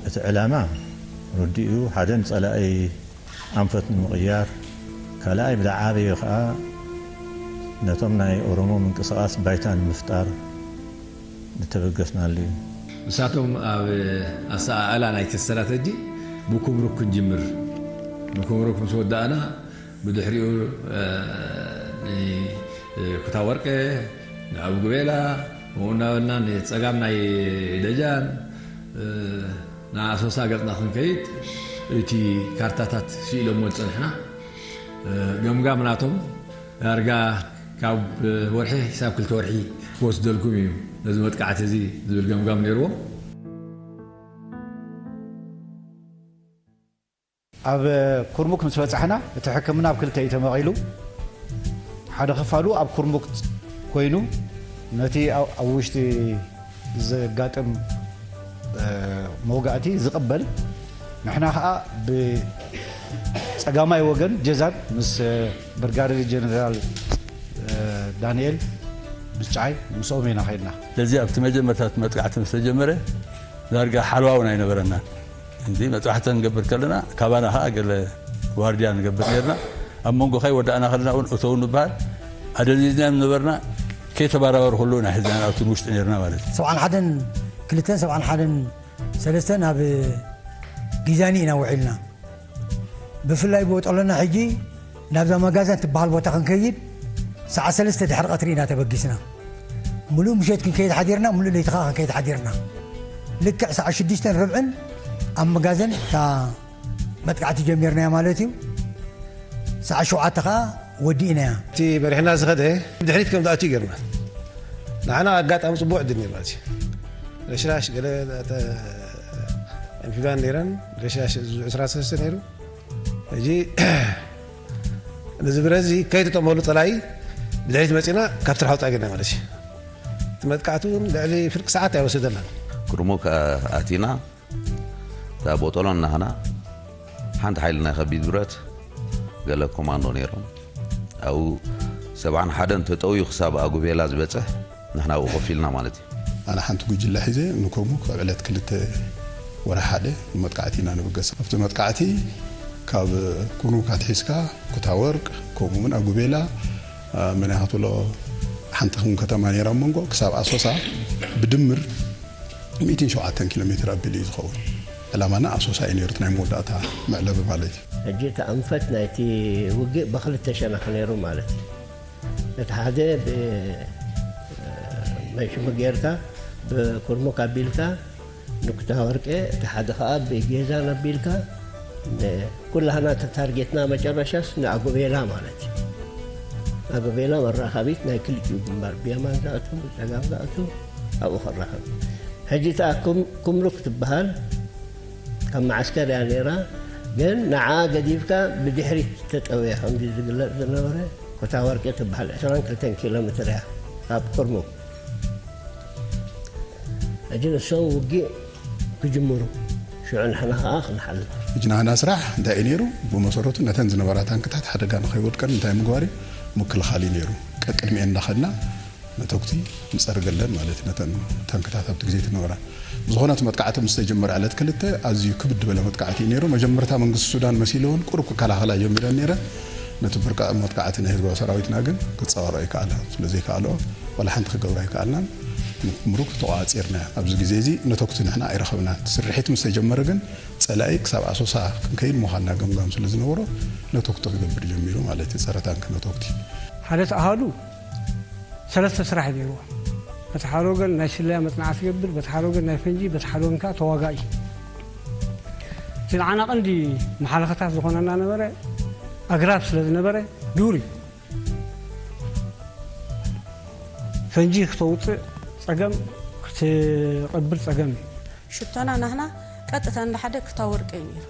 እቲ ዕላማ ርዱእ እዩ። ሓደ፣ ንጸላኢ ኣንፈት ንምቕያር፣ ካልኣይ፣ ብዝዓበየ ኸኣ ነቶም ናይ ኦሮሞ ምንቅስቓስ ባይታ ንምፍጣር ዝተበገስናሉ እዩ። ንሳቶም ኣብ ኣሰኣእላ ናይቲ ስትራተጂ ብኩምሩክ ክንጅምር፣ ብኩምሩክ ምስ ወዳእና፣ ብድሕሪኡ፣ እ፣ ን-፣ እ፣ ኩታ ወርቄ፣ ንኣብ ጉቤላ፣ ከምኡ እናበልና ንጸጋም ናይ ደጃን፣ እ፣ ንኣሶሳ ገጽና ክንከይድ፣ እቲ ካርታታት ስኢሎሞ ዝጸንሕና፣ እ፣ ገምጋም ናቶም ዳርጋ ካብ ወርሒ ክሳብ ክልተ ወርሒ ክወስደልኩም እዩ ነዚ መጥቃዕቲ እዚ ዝብል ገምጋም ነይርዎም። ኣብ ኩርሙክ ምስ በጻሕና፣ እቲ ሕክምና ኣብ ክልተ እዩ ተመቒሉ። ሓደ ክፋሉ ኣብ ኩርሙክ ኮይኑ፣ ነቲ ኣብ፣ ኣብ ውሽጢ ዘጋጥም፣ እ፣ መውጋእቲ ዝቕበል፣ ንሕና ኸኣ ብጸጋማይ ወገን ጀዛን ምስ፣ እ፣ ብርጋዴር ጀነራል፣ እ፣ ዳንኤል ብስጫይ ምስኦም ኢና ኸይድና። ስለዚ ኣብቲ መጀመርታ እቲ መጥቃዕቲ ምስ ተጀመረ፣ ዳርጋ ሓለዋ እውን ኣይነበረናን። እንዲ መጥባሕቲ ክንገብር ከለና፣ ካባና ኸዓ ገለ ዋርድያ ንገብር ነርና። ኣብ መንጎ ከይወዳእና ከለና እውን እተው ንበሃል፣ ኣደንዚዝናዮም ነበርና። ከይተባራበሩ ከለዉ ኢና ሒዝና ኣብቲ ውሽጢ ነርና ማለት እዩ። ሰብዓን ሓደን ክልተን ሰብዓን ሓደን ሰለስተን ኣብ ጊዛኒ ኢና ውዒልና። ብፍላይ ብወጠሎና ሕጂ ናብዛ መጋዘን ትበሃል ቦታ ክንከይድ፣ ሰዓት ሰለስተ ድሕሪ ቀትሪ ኢና ተበጊስና። ምሉእ ምሸት ክንከይድ ሓዲርና፣ ምሉእ ለይቲ ኸዓ ክንከይድ ሓዲርና። ልክዕ ሰዓት ሽዱሽተን ርብዕን ኣብ መጋዘን እታ መጥቃዕቲ ጀሚርናያ ማለት እዩ። ሰዓት ሸውዓተ ኸዓ ወዲእናያ። እቲ መሪሕና ዝኸደ ብድሕሪት ከም ዝኣቱ ገርና። ንዓና ኣጋጣሚ ጽቡቕ ዕድል ነይሩ ማለት እዩ። ረሽራሽ ገለ ተ-፣ ኣምፊባን ነይረን፣ ረሽራሽ ዕስራ ሰለስተ ነይሩ። ሕጂ ነዚ ብረዚ ከይተጠመሉ ጸላኢ ብድሕሪት መጺና ካብ ትርሓ ውጻእ ገርና ማለት እዩ። እቲ መጥቃዕቲ እውን ልዕሊ ፍርቂ ሰዓት ኣይወሰደናን። ኩርሙክ ኣቲና፣ እታ ቦጦሎን ናህና ሓንቲ ሓይሊ ናይ ከቢድ ብረት፣ ገለ ኮማንዶ ነይሮም። ኣብኡ ሰብዓን ሓደን ተጠውዩ ክሳብ ኣጉቤላ ዝበጽሕ ንሕና ኣብኡ ኮፍ ኢልና ማለት እዩ። ኣነ ሓንቲ ጉጅለ ሒዘ ንኩርሙክ ኣብ ዕለት ክልተ ወርሒ ሓደ ንመጥቃዕቲ ኢና ንብገስ። ኣብቲ መጥቃዕቲ ካብ ኩርሙክ ኣትሒዝካ ኩታወርቅ፣ ከምኡ እውን ኣጉቤላ፣ አ፣ መን እያ ክትብሎ ሓንቲ ከም ከተማ ነይራ ኣብ መንጎ ክሳብ ኣሶሳ ብድምር ሚእትን ሸውዓተን ኪሎ ሜትር ኣቢሉ እዩ ዝኸውን። ዕላማና ኣሶሳ እዩ ነይሩ፣ እቲ ናይ መወዳእታ መዕለቢ ማለት እዩ። ሕጂ እቲ ኣንፈት ናይቲ ውግእ ብኽልተ ሸነኽ ነይሩ ማለት እዩ። እቲ ሓደ ብመሽሙ ጌርካ ብኩርሙክ ኣቢልካ ንኩታ ወርቄ፣ እቲ ሓደ ከዓ ብጌዛን ኣቢልካ ኩላህና ተታርጌትና መጨረሻስ ንኣጎቤላ ማለት እዩ። ኣጎቤላ መራኸቢት ናይ ክልቲኡ ግንባር ብየማን ዝኣቱ ብፀጋም ዝኣቱ ኣብኡ ክራኸብ። ሕጂ እታ ኩምሩክ ትበሃል ካብ መዓስከር እያ ነይራ። ግን ንዓ ገዲፍካ ብድሕሪት ተጠውየ ከምዚ ዝግለፅ ዝነበረ ኩታ ወርቄ ትበሃል ዕስራን ክልተን ኪሎ ሜትር እያ ካብ ኩርሙክ። ሕጂ ንሶም ውግእ ክጅምሩ ሽዑ ንሕና ከዓ ክንሓልፍ። ሕጂ ናህና ስራሕ እንታይ እዩ ነይሩ? ብመሰረቱ ነተን ዝነበራ ታንክታት ሓደጋ ንኸይወድቀን እንታይ ምግባር እዩ? ምክልኻል እዩ ነይሩ። ቀቅድሚኤን እንዳኸድና ነተኩቲ ንፀርገለን ማለት እዩ። ነተን ታንክታት ኣብቲ ግዜ ዝነበራ ዝኾነት መጥቃዕቲ ምስ ተጀመረ ዕለት ክልተ ኣዝዩ ክብድ ዝበለ መጥቃዕቲ እዩ ነይሩ። መጀመርታ መንግስቲ ሱዳን መሲሉ እውን ቁሩብ ክከላኸላ ጀሚረን ነይረን። ነቲ ብርቃ መጥቃዕቲ ናይ ህዝባዊ ሰራዊትና ግን ክፀዋሮ ኣይከኣላ። ስለዘይከኣልኦ ዋላ ሓንቲ ክገብራ ኣይከኣልናን። ምሩክ ተቋፂርና ኣብዚ ግዜ እዚ ነተኩቲ ንሕና ኣይረኸብናን። ስርሒት ምስ ተጀመረ ግን ፀላኢ ክሳብ ኣሶሳ ክንከይድ ምዃንና ገምጋም ስለ ዝነበሮ ነተኩቲ ክገብር ጀሚሩ ማለት እዩ። ፀረ ታንክ ነተኩቲ። ሓደ ተኣሃዱ ሰለስተ ስራሕ እዩ ነይርዎ። በቲ ሓደ ወገን ናይ ስለያ መጽናዕቲ ትገብር፣ በቲ ሓደ ወገን ናይ ፈንጂ፣ በቲ ሓደ ወገን ከዓ ተዋጋኢ። እቲ ንዓና ቀንዲ መሓለኸታት ዝኾነና ነበረ ኣግራብ ስለ ዝነበረ ዱር እዩ። ፈንጂ ክተውፅእ ጸገም፣ ክትቐብር ጸገም እዩ። ሽቶና ናህና ቀጥታ እንዳ ሓደ ክታወርቀ እዩ ነይሩ።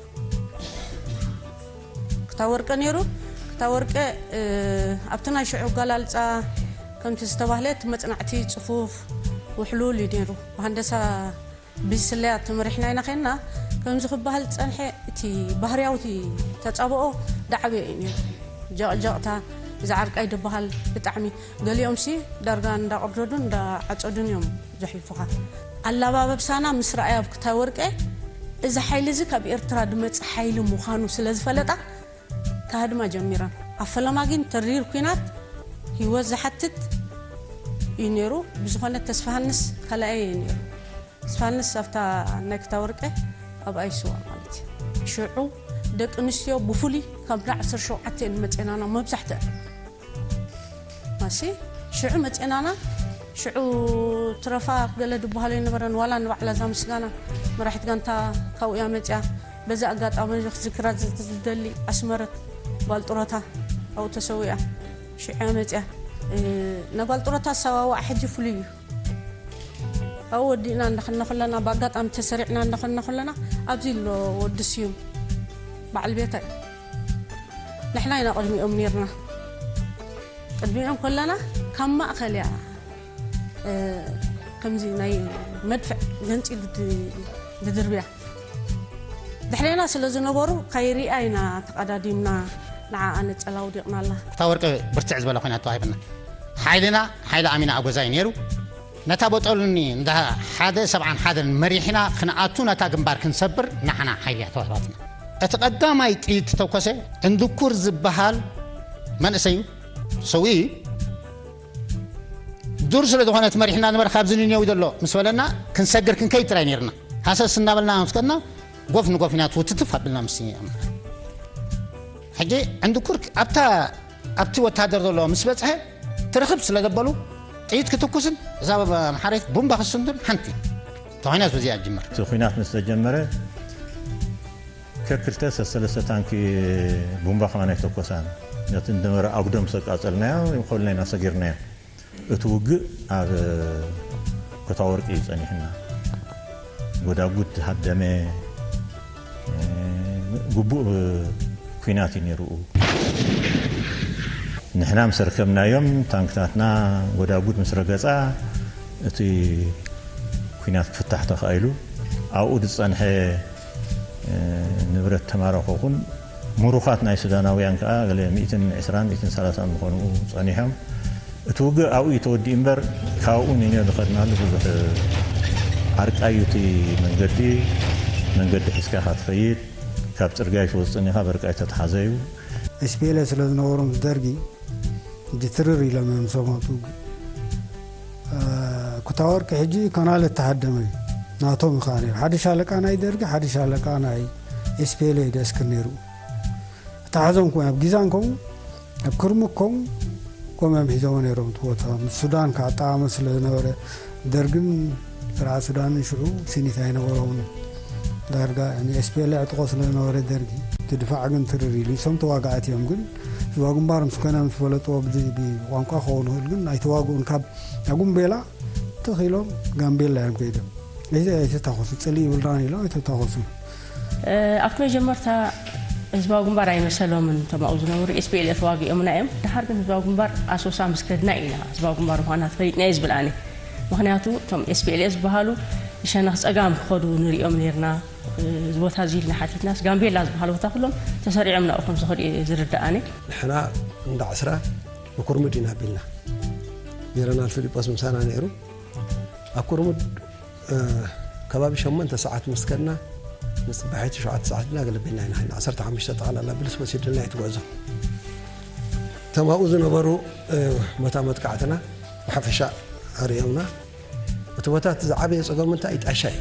ክታወርቀ ነይሩ። ክታወርቀ፣ እ፣ ኣብቲ ናይ ሽዑ ኣጋላልጻ ከምቲ ዝተባህለ እቲ መጽናዕቲ ጽፉፍ ውሕሉል እዩ ነይሩ። ብሃንደሳ ብስለያ ተመሪሕና ኢና ኸይንና። ከምዚ ክበሃል ዝጸንሐ እቲ ባህርያዊ እቲ ተጻብኦ ዳዕበ እዩ ነይሩ። ጀቕጀቕታ፣ እዚ ዓርቃይ ዝበሃል ብጣዕሚ፣ ገሊኦምሲ ዳርጋ እንዳቐርደዱን እንዳዓጸዱን እዮም ዘሕልፉኻ። ኣላባብሳና ምስ ረኣያ ኣብ ክታወርቀ፣ እዚ ሓይሊ እዚ ካብ ኤርትራ ዝመጽእ ሓይሊ ምዃኑ ስለ ዝፈለጣ፣ ክሃድማ ጀሚረን። ኣብ ፈለማ ግን ተሪር ኲናት ህይወት ዝሓትት እዩ ነይሩ። ብዝኾነ ተስፋሃንስ ካልኣየ እዩ ነይሩ። ተስፋሃንስ ኣብታ ናይ ክታወርቀ ኣብኣ ይስዋእ ማለት እዩ። ሽዑ ደቂ ኣንስትዮ ብፍሉይ ካብ እንዳ ዓሰርተ ሸውዓተ እየን መፅኤናና መብዛሕትአን። ማሲ ሽዑ መፅኤናና፣ ሽዑ ትረፋ ገለ ዝበሃሎ ኣይነበረን። ዋላ ንባዕላ እዛ ምስጋና መራሒት ጋንታ ካብኡ እያ መፅያ። በዚ ኣጋጣሚ እዚ ክዝክራ ዝ-፣ ዝደሊ ኣስመረት ጓል ጡረታ ኣብኡ ተሰዊኣ። ሽዑ እያ መፅያ። እ፣ ነጓል ጡረታ ኣሰዋውኣ ሕጂ ፍሉይ እዩ። ኣብኡ ወዲእና እንዳኸና ከለና፣ ብኣጋጣሚ ተሰሪዕና እንዳኸና ከለና፣ ኣብዚ ኣሎ ወዲ ስዩም በዓል ቤታይ። ንሕና ኢና ቅድሚኦም ኔርና። ቅድሚኦም ከለና ካብ ማእከል እያ፣ እ፣ ከምዚ ናይ መድፍዕ ገንጺሉ ድ-፣ ድድርብያ። ድሕሬና ስለ ዝነበሩ፣ ከይሪኣ ኢና ተቐዳዲምና፣ ንዓኣ ነጸላ ኣውዲቕናላ። እታ ወርቂ ብርትዕ ዝበለ ኮይና ተዋሂብና። ሓይልና፣ ሓይሊ ኣሚና ኣጎዛ እዩ ነይሩ። ነታ ቦጦሎኒ እንዳ ሓደ ሰብዓን ሓደን መሪሕና ክንኣቱ፣ ነታ ግንባር ክንሰብር፣ ንዓና ሓይሊ እያ ተዋሂባትና። እቲ ቀዳማይ ጥይት ተተኮሰ፣ ዕንድኩር ዝበሃል መንእሰይ እዩ፣ ሰውኢ እዩ። ዱር ስለ ዝኾነ እቲ መሪሕና ዝነበረ ካብዚ ንኔው ዘሎ ምስ በለና፣ ክንሰግር ክንከይድ ጥራይ ነይርና። ሃሰስ እናበልና ምስ ከድና፣ ጎፍ ንጎፍ ኢና ትውትትፍ ኣቢልና ምስ ሕጂ ዕንድኩር ኣብታ፣ ኣብቲ ወታደር ዘለዎ ምስ በጽሐ፣ ትርኽብ ስለ ዘበሉ፣ ጥይት ክትኩስን እዛ ኣምሓረይት ቡምባ ክስንዱን ሓንቲ ተኾይናስ በዚኣ ትጅምር። እቲ ኲናት ምስ ተጀመረ፣ ከክልተ ሰለስተ ታንኪ ቡምባ ከማን ኣይተኮሳን። ነቲ ዝነበረ ኣጉዶ ምስ ኣቃጸልናዮ፣ ይኸልና ኢና ሰጊርናዮ። እቲ ውግእ ኣብ ኮታ ወርቂ እዩ ጸኒሕና። ጎዳጉድ ሃደመ፣ ግቡእ ኲናት እዩ ነይሩ። ንሕና ምስ ኣርከብናዮም፣ ታንክታትና ጎዳጉድ ምስ ረገጻ፣ እቲ ኲናት ክፍታሕ ተኻኢሉ። ኣብኡ ዝጸንሐ፣ እ፣ ንብረት ተማረኸ ኹን፣ ምሩኻት ናይ ሱዳናውያን ከኣ ገለ ሚእትን ዕስራን ሚእትን ሰላሳን ዝኾኑ ጸኒሖም። እቲ ውግእ ኣብኡ እዩ ተወዲኡ እምበር፣ ካብኡ ንኔው ዝኸድናሉ ብዙሕ ዓርቃይ እዩ እቲ መንገዲ። መንገዲ ሒዝካ ኢኻ ትኸይድ። ካብ ጽርግያ ኣይትወጽእን ኢኻ፣ በርቃይ ተተሓዘ እዩ። ኤስፒኤልኤ ስለ ዝነበሩ ምስ ደርጊ፣ ሕጂ ትርር ኢሎም እዮም ሰሞቱ። እ፣ ኩታወርቂ ሕጂ ከናል እተሃደመ እዩ። ናቶም እዩ ከዓ ነይሩ። ሓደ ሻለቃ ናይ ደርጊ፣ ሓደ ሻለቃ ናይ ኤስፒኤልኤ እዩ ደስክር ነይሩ። ተሓዞም ኮ ኣብ ጊዛን ኮ ኣብ ክርሙክ ኮ ኮም እዮም ሒዞሞ ነይሮም እቲ ቦታ። ምስ ሱዳን ክኣጣመ ስለ ዝነበረ፣ ደርግን ስርዓት ሱዳንን ሽዑ ሲኒት ኣይነበሮምን። ዳርጋ ንኤስፒኤል ኣዕጥቆ ስለ ዝነበረ ደርጊ፣ እቲ ድፋዕ ግን ትርር ኢሉ። እሶም ተዋጋእቲ እዮም፣ ግን ዝዋ ግንባር ምስ ኮነ ምስ ፈለጥዎ ብዚ- ብቋንቋ ክኸውን ይኽእል፣ ግን ኣይተዋግኡን። ካብ ጋምቤላ ተኺሎም ጋምቤላ እዮም ከይዶም። ኣይተ- ኣይተታኮሱ፣ ጽልኢ ይብልናን ኢሎም ኣይተታኮሱ። ኣብቲ መጀመርታ ህዝባዊ ግንባር ኣይመሰሎምን እቶም ኣብኡ ዝነበሩ። ኤስፒኤልኤ ተዋጊኦምና እዮም። ድሓር ግን ህዝባዊ ግንባር ኣሶሳ ምስ ከድና ኢና ህዝባዊ ግንባር ምዃና ተፈሊጥና እየ ዝብል ኣነ። ምኽንያቱ እቶም ኤስፒኤልኤ ዝበሃሉ ንሸነኽ ጸጋም ክኸዱ ንሪኦም ነርና። እዚ ቦታ እዚ ኢልና ሓቲትናስ ጋምቤላ ዝበሃል ቦታ ኩሎም ተሰሪዖም ናብኡ ከም ዝኸዱ እየ ዝርዳእ ኣነ። ንሕና እንዳ ዕስራ ብኩርምድ ኢና ኣቢልና ጀነራል ፊሊጶስ ምሳና ነይሩ። ኣብ ኩርምድ ከባቢ ሸሞንተ ሰዓት ምስ ከድና ንፅባሒቲ ሸውዓተ ሰዓት ብና ገለቢልና ኢና ኸይና ዓሰርተ ሓሙሽተ ጠቕላላ ብልስ ወሲድልና እዩ ትጉዕዞ። እቶም ኣብኡ ዝነበሩ ቦታ መጥቃዕትና ብሓፈሻ ኣርእዮምና። እቲ ቦታ እቲ ዝዓበየ ፀገሙ እንታይ እዩ? ጣሻ እዩ።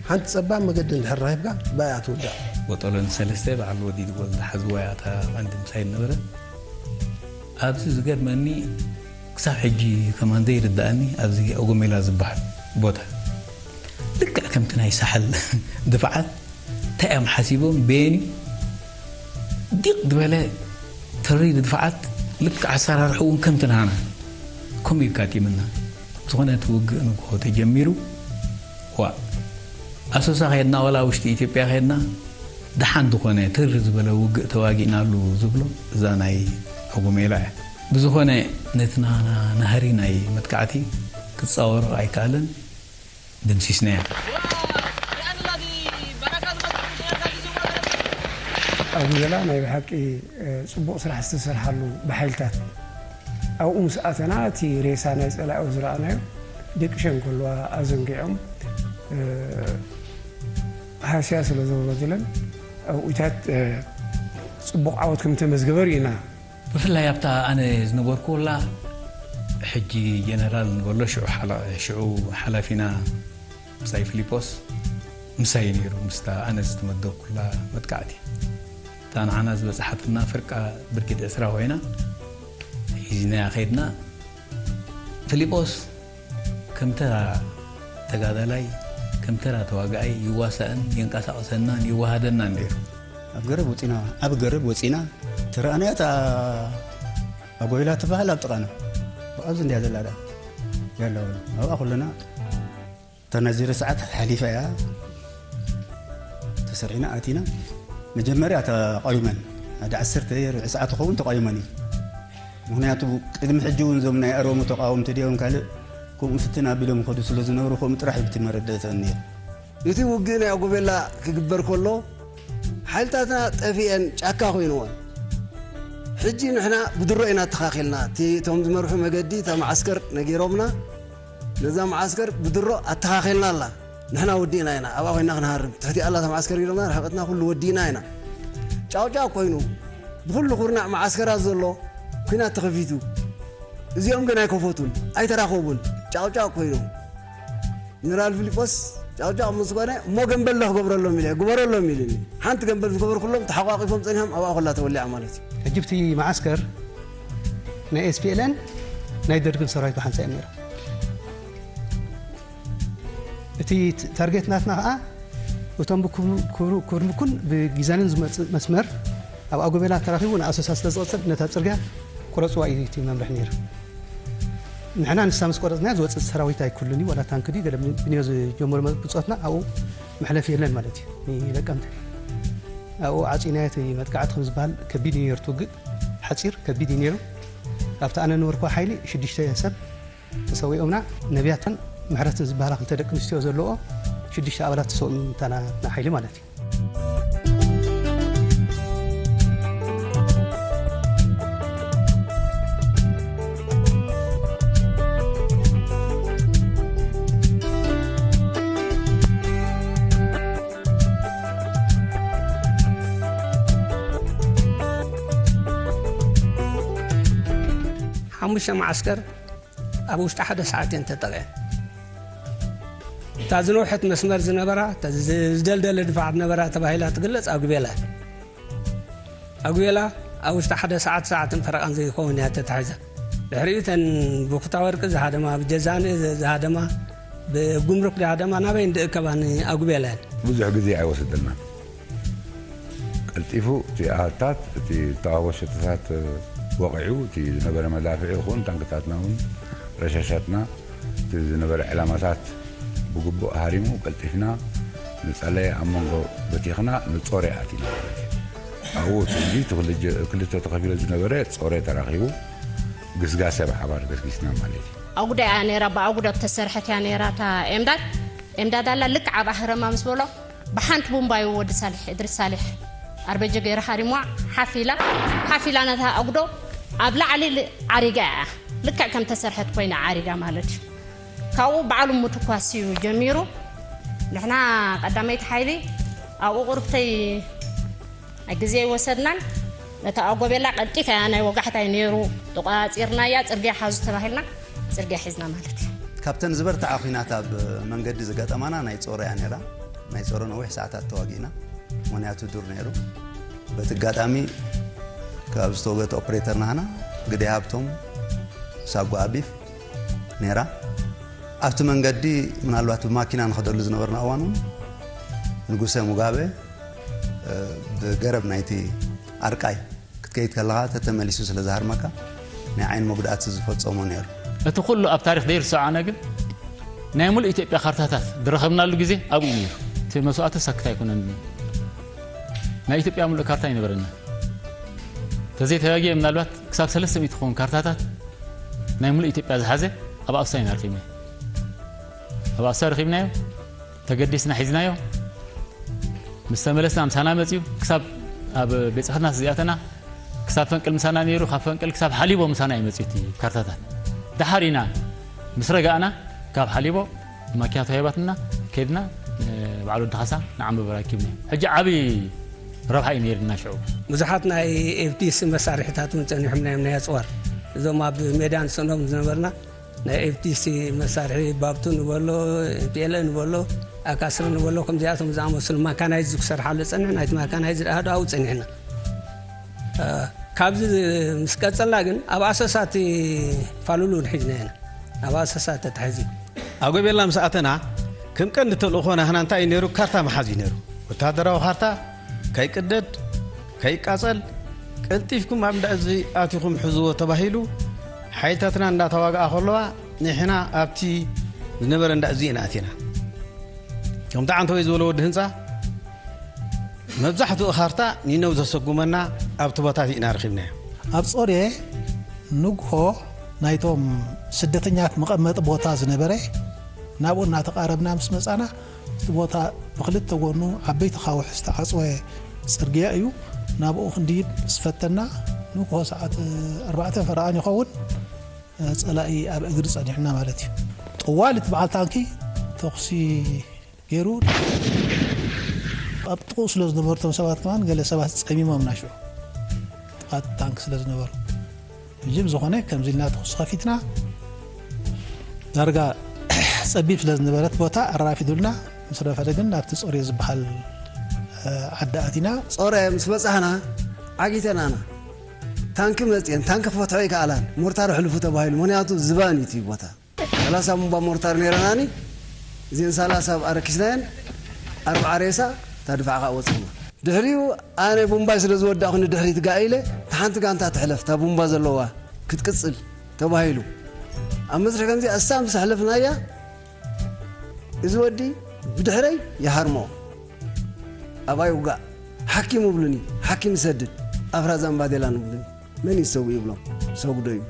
ሓንቲ ፀባብ መገዲ እንድሕር ረኺብካ ብኣያ ትውዳእ። ቦጦሎኒ ሰለስተ በዓል ወዲ ድጎል ዝሓዝዋ እያ እታ ቀንዲ ምሳይ ዝነበረ። ኣብዚ ዝገርመኒ ክሳብ ሕጂ ከማን ዘይርድኣኒ ኣብዚ ኦጎሜላ ዝበሃል ቦታ ልክዕ ከምቲ ናይ ሳሕል ድፍዓት እንታይ እዮም ሓሲቦም በየን ዲቕ ዝበለ ተሪር ድፍዓት ልክዕ ኣሰራርሕኡ እውን ከምቲ ናና ከምኡ እዩ ኣጋጢምና። ዝኾነ እቲ ውግእ ንግሆ ተጀሚሩ ዋእ ኣሶሳ ከድና ዋላ ውሽጢ ኢትዮጵያ ከድና ደሓን ዝኾነ ትር ዝበለ ውግእ ተዋጊእናሉ ዝብሎ እዛ ናይ ኦጎሜላ እያ። ብዝኾነ ነቲ ናና ናህሪ ናይ መጥቃዕቲ ክፃወሮ ኣይከኣለን፣ ደምሲስናያ። ኣብዚ ገላ ናይ ብሓቂ ፅቡቕ ስራሕ ዝተሰርሓሉ ብሓይልታት ኣብኡ ምስ ኣተና እቲ ሬሳ ናይ ፀላኢ ዝረኣናዮ ደቂ ሸንኮልዋ ኣዘንጊዖም ሃስያ ስለ ዘውረዱለን ኣብኡታት ፅቡቕ ዓወት ከም ተመዝገበ ርኢና። ብፍላይ ኣብታ ኣነ ዝነበርኩላ ሕጂ ጀነራል ንበሎ ሽዑ ሓላ- ሽዑ ሓላፊና ምሳይ ፊሊጶስ ምሳይ ነይሩ ምስታ ኣነ ዝተመደብኩላ መጥቃዕቲ እታ ንዓና ዝበፅሓትና ፍርቃ ብርኪት ዕስራ ኮይና ሒዝናያ ከይድና ፊሊጶስ ከም ተራ ተጋዳላይ ከም ተራ ተዋጋኣይ ይዋሳእን የንቀሳቕሰናን ይዋሃደናን ነይሩ። ኣብ ገረብ ወፂና ኣብ ገረብ ወፂና ተረኣናያ እታ ኣጎይላ ትበሃል ኣብ ጥቓና ኣብዚ እንድያ ዘላ ዳ ያለው ኣብኣ ኩለና እታ ናይ ዜሮ ሰዓት ሓሊፋ እያ ተሰሪዕና ኣቲና መጀመርያ ተቃዊመን ሓደ ዓሰርተ ርብዒ ሰዓት ክኸውን ተቃዊመን እዩ ምክንያቱ ቅድሚ ሕጂ እውን እዞም ናይ ኣሮሙ ተቃወምቲ ድዮም ካልእ ከምኡ ፍትን ኣቢሎም ይኸዱ ስለ ዝነበሩ ከምኡ ጥራሕ እዩ እቲ መረዳእተን ነይሩ እቲ ውግእ ናይ ኣጎቤላ ክግበር ከሎ ሓይልታትና ጠፊኤን ጫካ ኮይንወን ሕጂ ንሕና ብድሮ ኢና ኣተኻኺልና እቲ እቶም ዝመርሑ መገዲ እታ መዓስከር ነጊሮምና ነዛ መዓስከር ብድሮ ኣተኻኺልና ኣላ ንሕና ወዲእና ኢና ኣብኣ ኮይና ክንሃርም ትሕቲ ኣላ እታ መዓስከር ኢሎምና ርሕቀትና ኩሉ ወዲእና ኢና ጫውጫው ኮይኑ ብኩሉ ኩርናዕ መዓስከራት ዘሎ ኩናት ተኸፊቱ እዚኦም ግን ኣይከፈቱን ኣይተራኸቡን ጫውጫው ኮይኖም ጀነራል ፊሊጶስ ጫውጫው ምስ ኮነ እሞ ገንበል ዶ ክገብረሎም ኢለ ግበረሎም ኢሉኒ ሓንቲ ገንበል ዝገበርኩሎም ተሓቋቂፎም ፀኒሖም ኣብኣ ኮላ ተወሊዓ ማለት እዩ ሕጂ ብቲ መዓስከር ናይ ኤስፒኤልን ናይ ደርግን ሰራዊት ብሓንሳ እዮም ነይሮም እቲ ታርጌት ናትና ከዓ እቶም ብኩርምኩን ብጊዛንን ዝመፅእ መስመር ኣብ ኣጎቤላ ተራኺቡ ንኣሶሳ ስለ ዝቐፅል ነታ ፅርግያ ቁረፅዋ እዩ እቲ መምርሒ ነይሩ ንሕና ንሳ ምስ ቆረፅናያ ዝወፅእ ሰራዊት ኣይኩሉን እዩ ዋላ ታንክ ድዩ ገለ ብንዮ ዝጀመሩ ብፆትና ኣብኡ መሕለፊ የለን ማለት እዩ ንለቀምቲ ኣብኡ ዓፂናዮ እቲ መጥቃዕቲ ከም ዝበሃል ከቢድ እዩ ነይሩ ትውግእ ሓፂር ከቢድ እዩ ነይሩ ኣብቲ ኣነ ነበርኩ ሓይሊ ሽዱሽተ ሰብ ተሰዊኦምና ነቢያትን ምሕረትን ዝበሃላ ክልተ ደቂ ኣንስትዮ ዘለዎ ሽዱሽተ ኣባላት ተሰዊኦም እታ ናትና ሓይሊ ማለት እዩ ሓሙሽተ መዓስከር ኣብ ውሽጢ ሓደ ሰዓት እየን ተጠቕዐን። እታ ዝነውሐት መስመር ዝነበራ፣ እታ ዝደልደለ ድፋዕ ዝነበራ ተባሂላ ትግለጽ ኣጉቤላ። ኣጉቤላ ኣብ ውሽጢ ሓደ ሰዓት፣ ሰዓትን ፈረቓን ዘይከውን እያ ተታሒዛ። ድሕሪኡ እተን ብኩታ ወርቂ ዝሃደማ፣ ብጀዛኒ ዝሃደማ፣ ብጉምሩክ ዝሃደማ ናበይ እንድእከባ ንኣጉቤላ እየን። ብዙሕ ግዜ ኣይወሰደልናን። ቀልጢፉ እቲ ኣሃታት፣ እቲ ዝተዋህቦ ሸቶታት ወቒዑ፣ እቲ ዝነበረ መዳፍዒ ይኹን ታንክታትና እውን ረሻሻትና፣ እቲ ዝነበረ ዕላማታት ብግቡእ ሃሪሙ፣ ቀልጢፍና ንጸለየ ኣብ መንጎ በቲኽና ንጾሬ ኣቲና ማለት እዩ። ኣብኡ እቲ ህዝቢ እቲ ክልተ፣ ክልተ ተኸፊሉ ዝነበረ ጾሬ ተራኺቡ፣ ግስጋሰ ብሓባር ገስጊስና ማለት እዩ። ኣጉዶ እያ ነይራ፣ ብኣጉዶ እተሰርሐት እያ ነይራ እታ ኤምዳድ። ኤምዳድ ኣላ ልክዕ ኣብ ኣህረማ ምስ በሎ፣ ብሓንቲ ቡምባዩ ወዲ ሳልሕ፣ እድሪስ ሳልሕ፣ ኣርበጀ ገይሩ ሃሪምዋ፣ ሓፍ ኢላ፣ ሓፍ ኢላ ነታ ኣጉዶ ኣብ ላዕሊ ል-፣ ዓሪጋ እያ። ልክዕ ከም ተሰርሐት ኮይና ዓሪጋ ማለት እዩ። ካብኡ ባዕሉ ምትኳስ እዩ ጀሚሩ። ንሕና ቀዳመይቲ ሓይሊ ኣብኡ ቁርብተይ ግዜ ኣይወሰድናን። ነታ ኣጎቤላ ቀልጢፋ እያ፣ ናይ ወጋሕታ እዩ ነይሩ፣ ተቆጻጺርናያ፣ ጽርግያ ሓዙ ተባሂልና ጽርግያ ሒዝና ማለት እዩ። ካብተን ዝበርትዓ ኲናት ኣብ መንገዲ ዝገጠማና ናይ ጾሮ እያ ነይራ። ናይ ጾሮ ነዊሕ ሰዓታት ተዋጊእና፣ ምኽንያቱ ዱር ነይሩ። በቲ ኣጋጣሚ ካብ ዝተወገት ኦፕሬተር ናህና ግደይ ሃብቶም ሳጓ ኣቢፍ ነይራ። ኣብቲ መንገዲ ምናልባት ብማኪና ንኸደሉ ዝነበርና እዋን እውን ንጉሰ ሙጋበ፣ እ፣ ብገረብ ናይቲ ኣርቃይ ክትከይድ ከለኻ ተተመሊሱ ስለ ዝሃርመካ ናይ ዓይኒ መጉዳእቲ ዝፈጸሞ ነይሩ። እቲ ኩሉ ኣብ ታሪኽ ዘይርስዖ ኣነ ግን ናይ ሙሉእ ኢትዮጵያ ካርታታት ዝረኸብናሉ ግዜ ኣብኡ እዩ ነይሩ። እቲ መስዋእቲ ሰክት ኣይኮነን። ናይ ኢትዮጵያ ሙሉእ ካርታ ኣይነበረና። ተዘይተጋግየ ምናልባት ክሳብ ሰለስተ ሚእቲ ክኸውን ካርታታት ናይ ሙሉእ ኢትዮጵያ ዝሓዘ ኣብ ኣክሱም ኢና ረኺብናዮ። ኣብ ኣክሱም ረኺብናዮ፣ ተገዲስና ሒዝናዮ። ምስ ተመለስና ምሳና መፅዩ፣ ክሳብ ኣብ ቤት ጽሕፈትና ስዚኣተና፣ ክሳብ ፈንቅል ምሳና ነይሩ፣ ካብ ፈንቅል ክሳብ ሓሊቦ ምሳና እዩ መፅዩ እቲ ካርታታት። ደሓር ኢና ምስ ረጋእና፣ ካብ ሓሊቦ ማኪና ተዋሂባትና ከድና፣ እ፣ በዓል ወዲ ካሳ ንዓምበ በራኪብና። ሕጂ ዓብዪ ረብሓ እዩ ነይርና ሽዑ። ብዙሓት ናይ ኤፍዲሲ መሳርሒታት እውን ጸኒሖም ናይ፣ ናይ ኣጽዋር። እዞም ኣብ ሜዳ ንስእኖም ዝነበርና ናይ ኤፍዲሲ መሳርሒ፣ ባብቱ ንበሎ፣ ኤምፒኤልኤ ንበሎ፣ ኣካስር ንበሎ፣ ከምዚኣቶም ዝኣመሰሉ ማካናይዝ ክሰርሓሉ ጸኒሑ፣ ናይቲ ማካናይዝ ደኣ ኣብኡ ጸኒሕና። እ፣ ካብዚ ምስ ቀጸልና ግን ኣብ ኣሰሳ እቲ ፋሉሉ ንሒዝና ኢና። ኣብ ኣሰሳ ተታሒዙ። ኣጎቤላ ምስ ኣተና፣ ከም ቀንዲ ተልእኾ ናህና እንታይ እዩ ነይሩ? ካርታ ምሓዝ እዩ ነይሩ። ወተሃደራዊ ካርታ ከይቅደድ፣ ከይቃጸል፣ ቀልጢፍኩም ኣብ እንዳ እዚ ኣቲኹም ሕዝዎ ተባሂሉ፣ ሓይልታትና እንዳተዋግኣ ከለዋ፣ ንሕና ኣብቲ ዝነበረ እንዳ እዚ ኢና ኣቲና። ከምቲ ዓንተወይ ዝበሎ ወዲ ህንጻ፣ መብዛሕትኡ ካርታ ኒነው ዘሰጉመና ኣብቲ ቦታት ኢና ረኺብናዮ። ኣብ ጾሬ ንግሆ ናይቶም ስደተኛት መቐመጢ ቦታ ዝነበረ፣ ናብኡ እናተቓረብና ምስ መጻና፣ እቲ ቦታ ብኽልተ ጎኑ ዓበይቲ ኣኻውሕ ዝተዓጽወ ጽርግያ እዩ። ናብኡ ክንድይብ ምስ ፈተና፣ ንግሆ ሰዓት ኣርባዕተ ፈረቓን ይኸውን፣ ጸላኢ ኣብ እግሪ ጸኒሑና ማለት እዩ። ጠዋሊ እቲ በዓል ታንኪ ተኹሲ ገይሩ። ኣብ ጥቕኡ ስለ ዝነበሩ እቶም ሰባት ከማን ገለ ሰባት ጸሚሞም ናሽዑ። ጥቓት ታንክ ስለ ዝነበሩ። ሕጂ ብዝኾነ ከምዚ ኢልና ተኹሲ ከፊትና ዳርጋ ጸቢብ ስለ ዝነበረት ቦታ ኣራፊዱልና ምስ ረፈደ ግን ናብቲ ጾሬ ዝበሃል፣ እ፣ ዓዲ ኣቲና። ጾሬ ምስ በጻሕና ዓጊተናና። ታንኪ መጽየን፣ ታንኪ ክፈትሖ ኣይከኣላን። ሞርታር ኣሕልፉ ተባሂሉ። ምኽንያቱ ዝባን እዩ እቲ ቦታ። ሰላሳ ቡምባ ሞርታር ነይረናኒ። እዚን ሰላሳ ኣብ ኣረኪስናየን፣ ኣርብዓ ሬሳ እታ ድፋዕ ከዓ ወፅእና። ድሕሪኡ ኣነ ቡምባይ ስለ ዝወዳእኹ ንድሕሪት ጋእ ኢለ፣ እታ ሓንቲ ጋንታ ትሕለፍ፣ እታ ቡምባ ዘለዋ ክትቅፅል ተባሂሉ። ኣብ መስርሕ ከምዚ ኣሳ ምስ ኣሕለፍናያ፣ እዚ ወዲ ብድሕረይ ይሃርሞ። ኣብኣ ይውጋእ። ሓኪም ይብሉኒ፣ ሓኪም ይሰድድ። ኣፍራዛን ባዴላን ይብሉኒ። መን ይሰው ይብሎም፣ ሰጉዶ ይብሉ።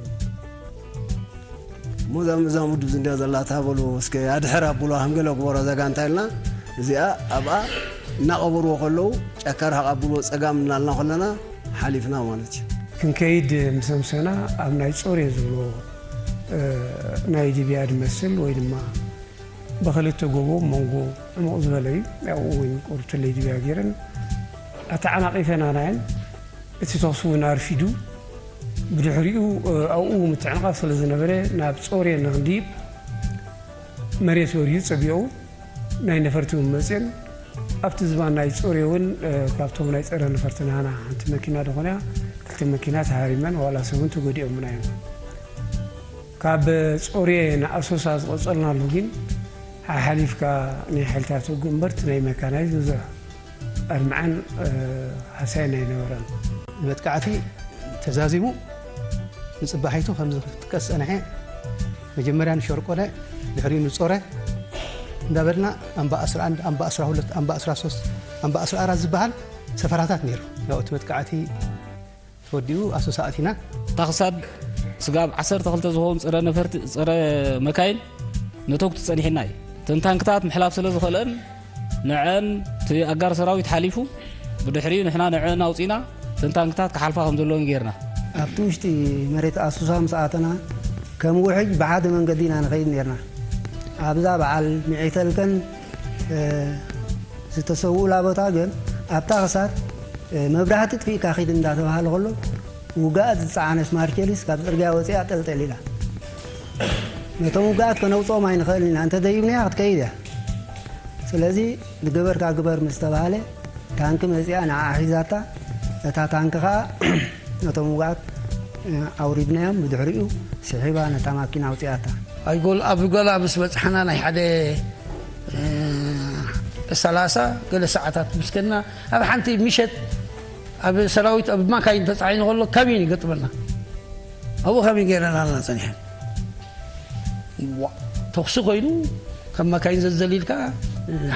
እሞ እዛ መዛሙድ ኣብዚ እንድያ ዘላ፣ እታ በሉ እስከ ኣድሕር ኣብሉዋ፣ ከም ገለ ግበሮ እዛ ጋንታ ኢልና፣ እዚኣ ኣብኣ እናቐበርዎ ከለዉ፣ ጫካ ርሕቕ ኣብሉዎ ጸጋም እናልና ከለና፣ ሓሊፍና ማለት እዩ። ክንከይድ ምስ ኣምሰና፣ ኣብ ናይ ጾሬ ዝብሎ፣ እ፣ ናይ ሊብያ ዝመስል ወይ ድማ ብኽልተ ጎቦ መንጎ ዕሙቕ ዝበለ እዩ። ኣብኡ እውን ቁርብቲ ለይድብያ ገይረን ኣተዓናቒፈናናየን። እቲ ተኹሲ እውን ኣርፊዱ። ብድሕሪኡ፣ እ፣ ኣብኡ ምትዕንቓፍ ስለ ዝነበረ፣ ናብ ጾሬ ንኽንድይብ መሬት ወርዩ ጸቢቑ፣ ናይ ነፈርቲ እውን መጽየን። ኣብቲ ዝባን ናይ ጾሬ እውን ካብቶም ናይ ጸረ ነፈርቲ ናና ሓንቲ መኪና ዝኾነ ክልተ መኪና ተሃሪመን ዋላ ሰብ እውን ተጎዲኦምና እዮም። ካብ ጾሬ ንኣሶሳ ዝቐጸልናሉ ግን ሓሓሊፍካ ናይ ሓይልታት ውግእ እምበር እቲ ናይ መካናይዝ ብዙሕ ኣድማዕን ሃሳይን ኣይነበረን። መጥቃዕቲ ተዛዚሙ ንጽባሒቱ ከም ዝጥቀስ ጸንሐ። መጀመርያ ንሸርቆለ፣ ድሕሪኡ ንጾረ እንዳበልና ኣምባ ዓሰርተ ኣንድ፣ ኣምባ ዓሰርተ ሁለት፣ ኣምባ ዓሰርተ ሶስት፣ ኣምባ ዓሰርተ ኣራት ዝበሃል ሰፈራታት ነይሩ። ያው እቲ መጥቃዕቲ ተወዲኡ ኣሶሳ ኣቲና። ታኽሳድ ስጋብ ዓሰርተ ክልተ ዝኾኑ ጸረ ነፈርቲ፣ ጸረ መካይን ነተኩቲ ጸኒሕና እዩ። እተን ታንክታት ምሕላፍ ስለ ዝኸለን ንዐን እቲ ኣጋር ሰራዊት ሓሊፉ ብድሕሪኡ ንሕና ንዐን ኣውጺና እተን ታንክታት ክሓልፋ ከም ዘለወን ጌርና። ኣብቲ ውሽጢ መሬት ኣሶሳ ምስ ኣተና ከም ውሕጅ ብሓደ መንገዲ ኢና ንኸይድ ኔርና። ኣብዛ በዓል ሚዒተልከን ዝተሰውኡላ ቦታ ግን ኣብታ ክሳድ መብራህቲ ጥፊእካ ኺድ እንዳተባሃለ ከሎ ውግኣት ዝጸዓነት ማርቸዲስ ካብ ጽርግያ ወጺኣ ጠልጠል ኢላ። ነቶም ውግኣት ከነውጽኦም ኣይንኽእልን ኢና፣ እንተ ደይብናያ ክትከይድ እያ። ስለዚ ዝገበርካ ግበር ምስ ተባሃለ ታንኪ መጺኣ ንዓ ሒዛታ፣ እታ ታንኪ ኸኣ ነቶም ውግኣት ኣውሪድናዮም፣ ብድሕሪኡ ስሒባ ነታ ማኪና ኣውጺኣታ። ኣይጎል ኣብ ጎላ ምስ በጽሓና ናይ ሓደ ሰላሳ ገለ ሰዓታት ምስ ከድና ኣብ ሓንቲ ምሸት ኣብ ሰራዊት ኣብ ማካይን ተጻዒኑ ከሎ ካቢን ይገጥመና። ኣብኡ ካቢን ገይረና ኣለና ጸኒሐን። ዋ፣ ተኹሲ ኮይኑ ካብ ማካይን ዘዘሊልካ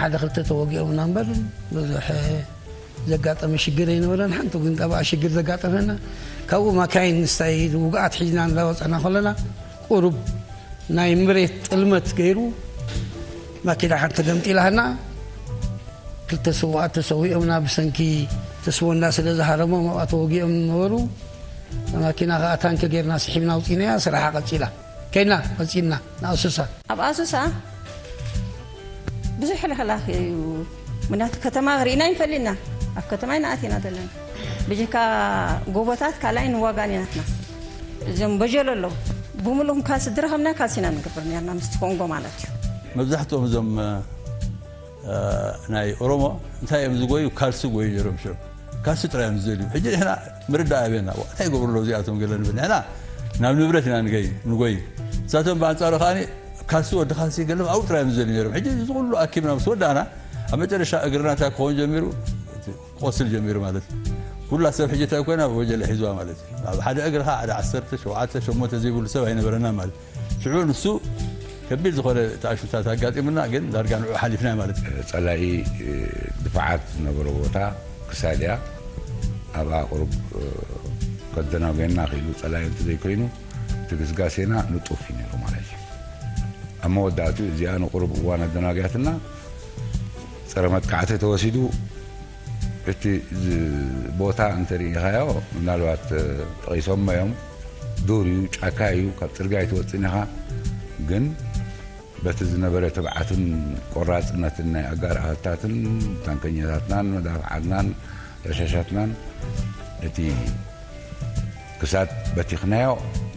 ሓደ ክልተ ተወጊኦምና እምበር ብዙሕ ዘጋጠመ ሽግር ኣይነበረን። ሓንቲ ግን ካብኣ ሽግር ዘጋጠመና ካብኡ ማካይን ንስታይ ውግኣት ሒዝና እንዳወፀና ከለና ቁሩብ ናይ መሬት ጥልመት ገይሩ ማኪና ሓንቲ ገምጢላህና ክልተ ስውኣት ተሰዊኦምና ብሰንኪ ተስቦንዳ ስለ ዝሃረሞም ኣብኣ ተወጊኦም ነበሩ። ማኪና ከዓ ታንኪ ገይርና ስሒብና ኣውፂናያ። ስራሓ ቀፂላ ከይና ቀፂልና ንኣሶሳ። ኣብ ኣሶሳ ብዙሕ ሕልሕላኽ እዩ። ምክንያቱ ከተማ ርኢና ይንፈልጥና ኣብ ከተማ ኢና ኣቲና ዘለና። ብጀካ ጎቦታት ካልኣይ ንዋጋን ኢና ንሕና። እዞም በጀሎ ኣለዉ ብምሉኦም ካልሲ ዝረኸብና ካልሲ ኢና ንገብር ነርና ምስቲ ኮንጎ ማለት እዩ። መብዛሕትኦም እዞም ናይ ኦሮሞ እንታይ እዮም ዝጎዩ? ካልሲ ጎዩ ነይሮም ሽም ካልሲ ጥራይ እዮም ዝደልዩ። ሕጂ ንሕና ምርዳእ ኣበና እንታይ ይገብሩ ኣለዉ እዚኣቶም ገለ ንብል ንሕና ናብ ንብረት ኢና ንገይ ንጎይ። ንሳቶም ብኣንጻሩ ከኣ ካልሲ ወዲ ካልሲ ገለ ኣብኡ ጥራይ እዮም ዝደልዩ ነይሮም። ሕጂ እዚ ኩሉ ኣኪብና ምስ ወዳእና ኣብ መጨረሻ እግርና እንታይ ክኸውን ጀሚሩ? ክቆስል ጀሚሩ ማለት እዩ። ኩላ ሰብ ሕጂ እንታይ ኮይና ወጀለ ሒዝዋ ማለት እዩ። ኣብ ሓደ እግርኻ ሓደ ዓሰርተ ሸውዓተ ሸሞንተ ዘይብሉ ሰብ ኣይነበረና ማለት እዩ። ሽዑ ንሱ ከቢድ ዝኾነ ተኣሹታት ኣጋጢሙና ግን ዳርጋ ንዑ ሓሊፍና ማለት እዩ። ጸላኢ ድፋዓት ዝነበሮ ቦታ ክሳድ እያ። ኣብኣ ቁሩብ ከደናጎየና ክኢሉ ጸላኢ እንተዘይኮይኑ እቲ ግስጋሴና ንጡፍ እዩ ነይሩ ማለት እዩ። ኣብ መወዳእቱ እዚኣ ንቁሩብ እዋን ኣደናግያትና ጸረ መጥቃዕቲ ተወሲዱ እቲ ዝ- ቦታ እንተሪኢኻዮ ምናልባት ጠቒሶሞ እዮም። ዱር እዩ፣ ጫካ እዩ፣ ካብ ጽርግያ ኣይትወፅን ኢኻ። ግን በቲ ዝነበረ ትብዓትን ቆራፅነትን ናይ ኣጋር ኣህታትን ታንከኛታትናን መዳፍዓትናን ረሻሻትናን እቲ ክሳድ በቲኽናዮ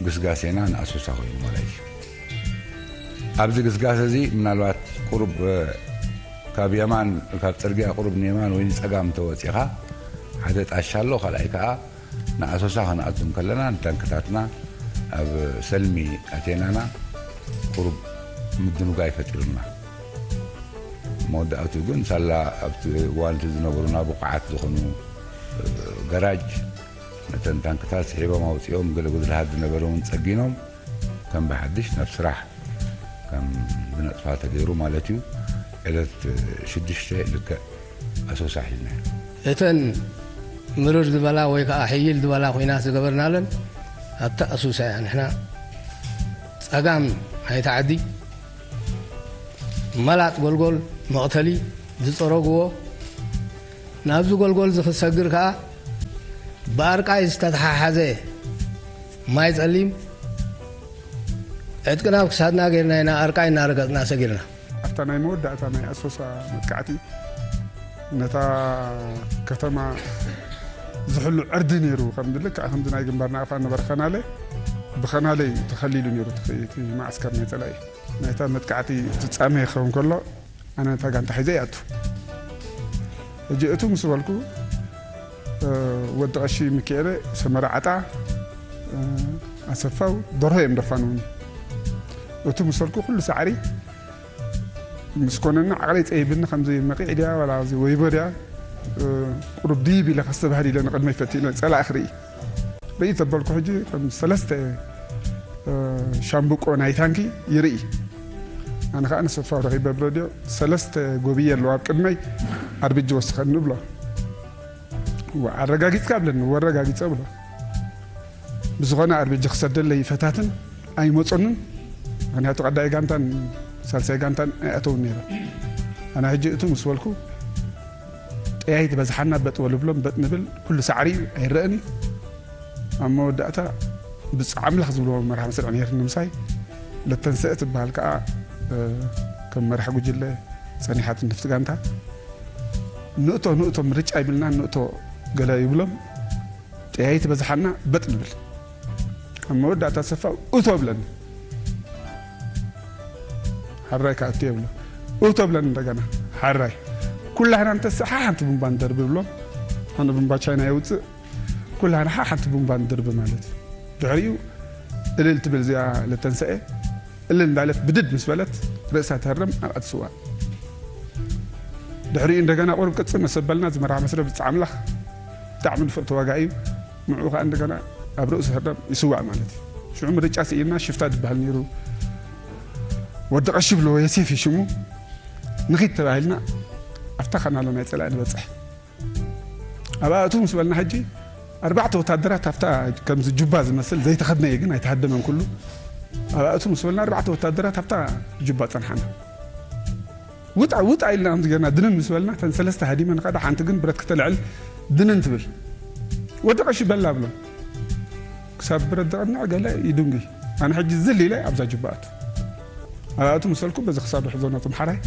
ግስጋሴና ንኣሶሳ ኮይኑ ማለት እዩ። ኣብዚ ግስጋሴ እዚ ምናልባት ቁሩብ ካብ የማን ካብ ጽርግያ ቁሩብ ንየማን ወይ ንጸጋም ተወጺኻ ሓደ ጣሻ ኣሎ። ካልኣይ ከኣ ንኣሶሳ ክንኣቱ እንከለና ንታንክታትና ኣብ ሰልሚ ኣቴናና ቁሩብ ምድንጓይ ፈጢሩና። መወዳእቱ ግን ሳላ ኣብቲ እዋንቲ ዝነበሩና ብቑዓት ዝኾኑ ገራጅ ነተን ታንክታት ስሒቦም ኣውጺኦም ገለ ጉድለሃት ዝነበረ እውን ጸጊኖም ከም ብሓድሽ ናብ ስራሕ ከም ዝነጥፋ ተገይሩ ማለት እዩ። ዕለት ሽዱሽተ ልክዕ ኣሶሳ ሒዝና። እተን ምርር ዝበላ ወይ ከዓ ሕይል ዝበላ ኩናት ዝገበርናለን ኣብታ ኣሶሳ እያ። ንሕና ጸጋም ናይቲ ዓዲ መላጥ ጎልጎል መቕተሊ ዝጸረግዎ ናብዚ ጎልጎል እዚ ክሰግር ከዓ ብኣርቃይ ዝተተሓሓዘ ማይ ጸሊም ዕጥቅና ኣብ ክሳድና ጌርና ኢና ኣርቃይ እናረገጽና ሰጊርና። ኣብታ ናይ መወዳእታ ናይ ኣሶሳ መጥቃዕቲ ነታ ከተማ ዝሕሉ ዕርዲ ነይሩ። ከም ልክዕ ከምዚ ናይ ግንባርና ኣፋ ነበረ ኸናለ ብኸናለ እዩ ተኸሊሉ ነይሩ እቲ ማዓስከር ናይ ጸላኢ። ናይታ መጥቃዕቲ ፍጻሜ ክኸውን ከሎ ኣነ ነታ ጋንታ ሒዘ ይኣቱ። ሕጂ እቱ ምስ በልኩ፣ እ፣ ወዲ ቀሺ ሚካኤለ፣ ሰመረ ዓጣ፣ እ፣ ኣሰፋው ደርሆ እዮም ደፋንውኒ። እቱ ምስ በልኩ ኩሉ ሳዕሪ ምስ ኮነኒ ዓቕለይ ጸይብኒ፣ ከምዚ መቒዕ ድያ ዋላ እዚ ወይቦ ድያ፣ እ፣ ቁሩብ ድይብ ኢለ ከስተባህል ኢለ ንቕድመይ ፈቲነ ጸላኢ ክርኢ። ርኢ ተበልኩ ሕጂ ከም ሰለስተ፣ እ፣ ሻምብቆ ናይ ታንኪ ይርኢ። ኣነ ኸዓ ንሰፋው ረኺበ ብረድዮ፣ "ሰለስተ ጎብየ ኣለዋ ኣብ ቅድመይ፣ ኣርብጂ ወስኸኒ" ብሎ። "ወ-፣ ኣረጋጊጽካ?" ብለኒ። "ወረጋጊጸ" ብሎ። ብዝኾነ ኣርብጂ ክሰደለይ ይፈታትን ኣይመጾንን። ምኽንያቱ ቀዳይ ጋንታን ሳልሳይ ጋንታን ኣይኣተውን ነይሮም። ኣነ ሕጂ እቱ ምስ በልኩ፣ ጠያይት በዝሓና በጥ በሉ ብሎም በጥ ንብል፣ ኩሉ ሳዕሪ እዩ፣ ኣይረአን እዩ። ኣብ መወዳእታ ብጻ ኣምላኽ ዝብልዎ መርሓ መስርዕ ነይርኒ ምሳይ። ለተንሰአ ትበሃል ከኣ፣ እ፣ ከም መራሒ ጉጅለ ጸኒሓት ንፍቲ ጋንታ። ንእቶ፣ ንእቶ ምርጫ ይብልና፣ ንእቶ ገለ ይብሎም። ጠያይት በዝሓና በጥ ንብል። ኣብ መወዳእታ ሰፋ እቶ ብለኒ። ሓራይ ከኣ እቶ የብሎ። እቶ ብለኒ እንደገና። ሓራይ። ኩላህና እንተስእ ሓንቲ ቡምባ ንደርቢ ብሎ። ኣነ ቡምባ ቻይና የውጽእ። ኩላህና ሓ-፣ ሓንቲ ቡምባ ንድርቢ ማለት እዩ። ድሕሪኡ እልል ትብል እዚኣ ለተንሰኤ። እልል እንዳለት ብድድ ምስ በለት ርእሳ ትህረም ኣብኣ ትስዋእ። ድሕሪኡ እንደገና ቁሩብ ቅጽል መሰበልና ዝመርሓ መስረ ብጻ ኣምላኽ ብጣዕሚ ንፍዕ ተዋጋኢ እዩ። ንዕኡ ከኣ እንደገና ኣብ ርእሱ ህረም ይስዋእ ማለት እዩ። ሽዑ ምርጫ ስኢልና ሽፍታ ዝበሃል ነይሩ። ወዲ ቀሺ ብሎ የሴፍ እዩ ሽሙ። ንኺድ ተባሂልና ኣብታ ካናሎ ናይ ጸላኢ ንበጽሕ። ኣብኣ እቱ ምስ በልና ሕጂ ኣርባዕተ ወታደራት ኣብታ ከምዚ ጁባ ዝመስል ዘይተኸድነ እዩ ግን ኣይተሃደመን ኩሉ። ኣብኣ እቱ ምስ በልና ኣርባዕተ ወታደራት ኣብታ ጁባ ጸንሓና። ውጣ ውጣ ኢልና ከምዚ ጌርና ድንን ምስ በልና እተን ሰለስተ ሃዲመን ከዳ ሓንቲ ግን ብረት ክተልዕል ድንን ትብል። ወዲ ቀሺ በላ ብሎ። ክሳብ ብረት ደቐንዕ ገለ ይድንጉ። ኣነ ሕጂ ዝል ኢለ ኣብዛ ጁባ ኣቱ። ኣብኣ እቱ ምስ በልኩ በዚ ክሳዱ ሕዞ ነቶም ሓራይ።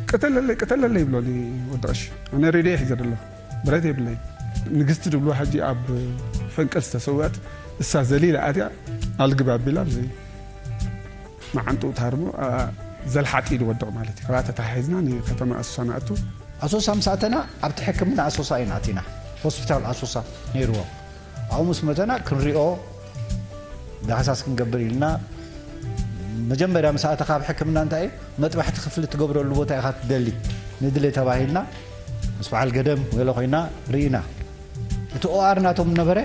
"ቅተለለይ፣ ቅተለለይ" ይብሎኒ ወዲ ቀሺ። ኣነ ሬድዮ ሒዘ ደለኹ። ብረት የብለይ። ንግስቲ ድብልዋ ሕጂ ኣብ ፈንቅል ዝተሰወአት እሳ ዘሊላ ኣትያ ኣልግብ ኣቢላ ብዘይ መዓንጥኡ ታርሞ ኣብኣ ዘልሓጥ ኢሉ ወድቕ ማለት እዩ። ካብኣ ተተሓሒዝና ንከተማ ኣሶሳ ንኣቱ። ኣሶሳ ምስ ኣተና ኣብቲ ሕክምና ኣሶሳ ኢና ኣቲና። ሆስፒታል ኣሶሳ ነይርዎ። ኣብኡ ምስ መተና ክንሪኦ ዳህሳስ ክንገብር ኢልና መጀመርያ ምስ ኣተኻ ኣብ ሕክምና እንታይ እዩ መጥባሕቲ ክፍሊ ትገብረሉ ቦታ ኢኻ ትደሊ ንድለ ተባሂልና ምስ በዓል ገደም ገለ ኮይና ርኢና። እቲ ኦኣር ናቶም ነበረ